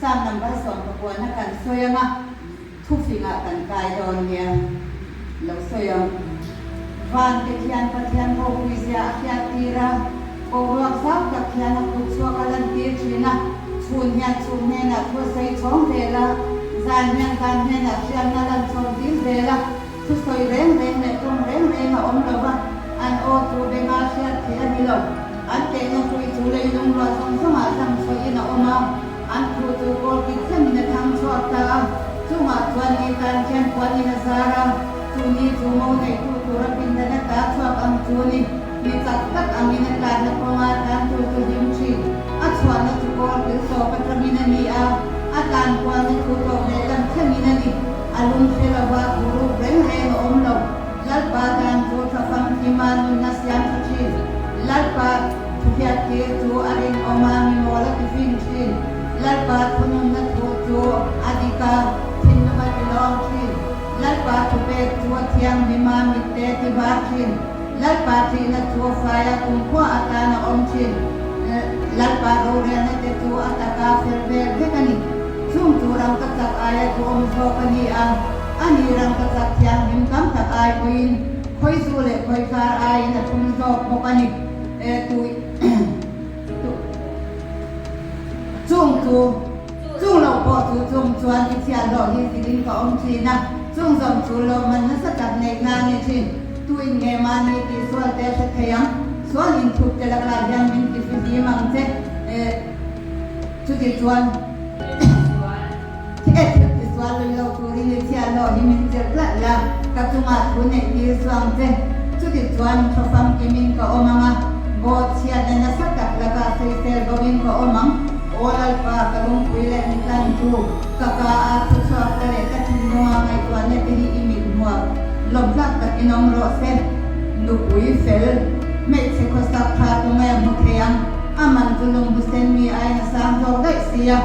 Psalm number sawmpakuana kan sawi ang a, thufingah kan kai dawn nia lo sawi ang. Van te khian Pathian ropui zia a hriat tir a, boruak zau tak khian a kut chhuak a lantir thin a, chhun hian chhun hnenah thu a sawi chhawng zel a, zan hian zan hnenah hriatna a lan chhawn tir zel a. Thusawi reng reng leh tawng reng reng a awm lo va, an aw chu benga hriat theih a ni lo. An tehna hrui chu leilung ruah zawng zawngah zam chhuahin a awm a, an thu chu kawl kit thlengin a thang chhuak ta a. Chungah chuan ni tan khian puanin a zar a, chu ni chu mo neihtu tura pindan a ta chhuak ang chu ni. Mi chak tak angin a tlanna kawnga tlantu chu hlim thin. A chhuahna chu kawl kil tawp atangin a ni a, a tlan kualna chu tawp lehlam thlengin a ni. A lung hre lova thu ruk reng reng a awm lo. Lalpa dan chu tha famkima nunna siam tha thin. Lalpa thuhriat tir chu a rinawm a, mi mawl a ti fing thin. Lalpa thununna thu chu a dik a, thinlung a ti lawm thin. Lalpa thupek chu a thianghlim a, mitte a ti var thin. Lalpa ṭihna chu a fai a, kumkhua atan a awm ṭhin. Lalpa rorelna te chu a taka fel vel vek a ni. Chung chu rangkachak aia duhawm zawk a ni a, a ni rangkachak thianghlim tam tak ai pawhin khawizu leh khawikar aiin a thum zawk bawk a ni. Chung chu Chung lo pawh chu chung chuan i chhiathlawh hi zilin ka awm thin a, chung zawm chu lawmman nasa tak neih na a ni thin. Tuin nge mahni tih sual te hre thei ang? Sual inthup te lakah hian min ti fihlim ang che. Chuti chuan e thil ti sual lui lo turin i chhiathlawh hi min zir tlat la, ka chungah thu neih tir suh ang che. Chuti chuan thaw famkimin ka awm ang a, bawt chhiatna nasa tak lakah sawisel bawkin ka awm ang. Aw Lalpa, ka lungpui leh mitlan chu ka ka a thu chhuak te leh ka thinlunga ngaihtuahna te hi i mit hmuak lawmtlak takin awm rawh se. Nupui fel, hmeichhe khawsak tha tu nge hmu thei ang? A man chu lungbu sen mi aiin a sang zawk daih si a,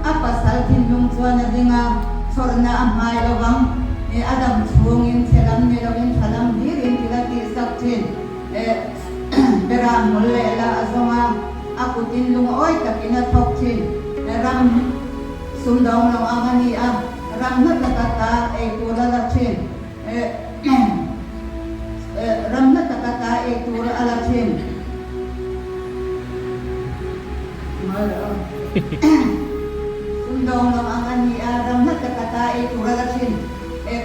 a pasal thinlung chuan a ring a, chhawrhna a hmai lo vang. A dam chhungin chhe lam ni loin tha lam hlirin thil a tihsak thin. Bera hmul leh la a zawng a, a kutin lungawi takin a thawk thin. Ram sumdawng lo ang a ni a, ram hla taka ta ei tur a la thin. Ram hla taka ta ei tur a la thin. Sumdawng lo ang a ni a, ram hla taka ta ei tur a la thin.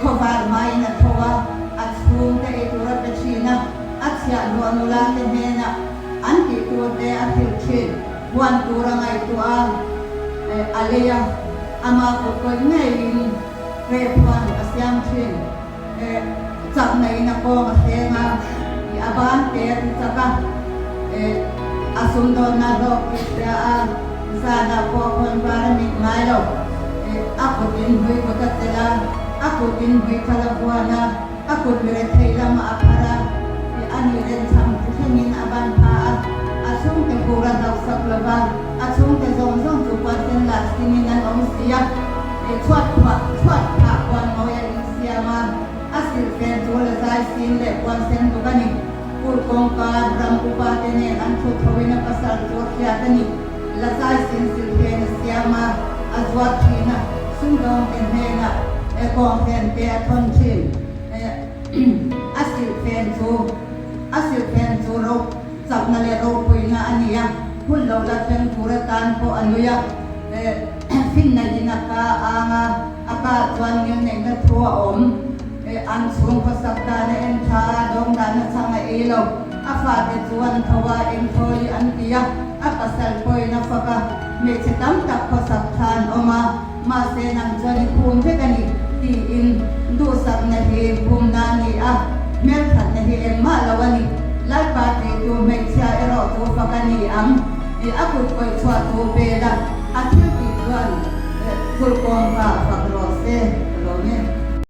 Khawvar hmain a tho a, a chhungte ei tur a pe thin a, a chhiahhlawh nula te hnenah an tih tur te a hrilh thin. Huan tur a ngaihtuah a, a lei a, ama kut kawih ngeiin hrehphuan a siam thin. Chakna in a kawng a hreng a, a ban te a ti chak a, a sumdawnna hlawk tih hria a, zanah pawh khawn var a mit ngai lo. A kut in hui kut a chelh a, a kut in hui thal a vuan a, a kut mire thei lamah a phar a, a ni renchham chu thlengin a ban pha a, a chhungte fur a hlauhsak lo va, a chhungte zawng zawng chu puansen lah sinin an awm si a. Chhuat phuah chhuat phah puan mawi a insiam a, a silhfen chu la zai sin leh puan sen bawk a ni. Pur kawngka ram upa te nen an thu thoin a pasal chu a hriat a ni. La zai sin silhfen a siam a, a zuar thin a, sumdawng te hnenah kawnghren te a thawn thin. A silhfen chu a silhfen chu ro chakna leh ropuina a ni a, hun lo la thleng tur atan pawh a nui a. Finna in a ka ang a, a ka chuan ngilneihna thu a awm. An chhung khawsak dan a en tha a, dawng dan a chhang a ei lo. A fate chu an tho a, engthawi an ti a, a pasal pawhin a fak a. Hmeichhe tam tak khawsak tha an awm a, mahse nang chuan i phum vek a ni, tiin duhsakna hi phumna a ni a, hmelthatna hi engmah lo a ni. Lalpa tihtu hmeichhia erawh chu fak a ni ang. A kut kawih chhuah tu vel a, a thil tih chuan kulh kawngka fak rawh se.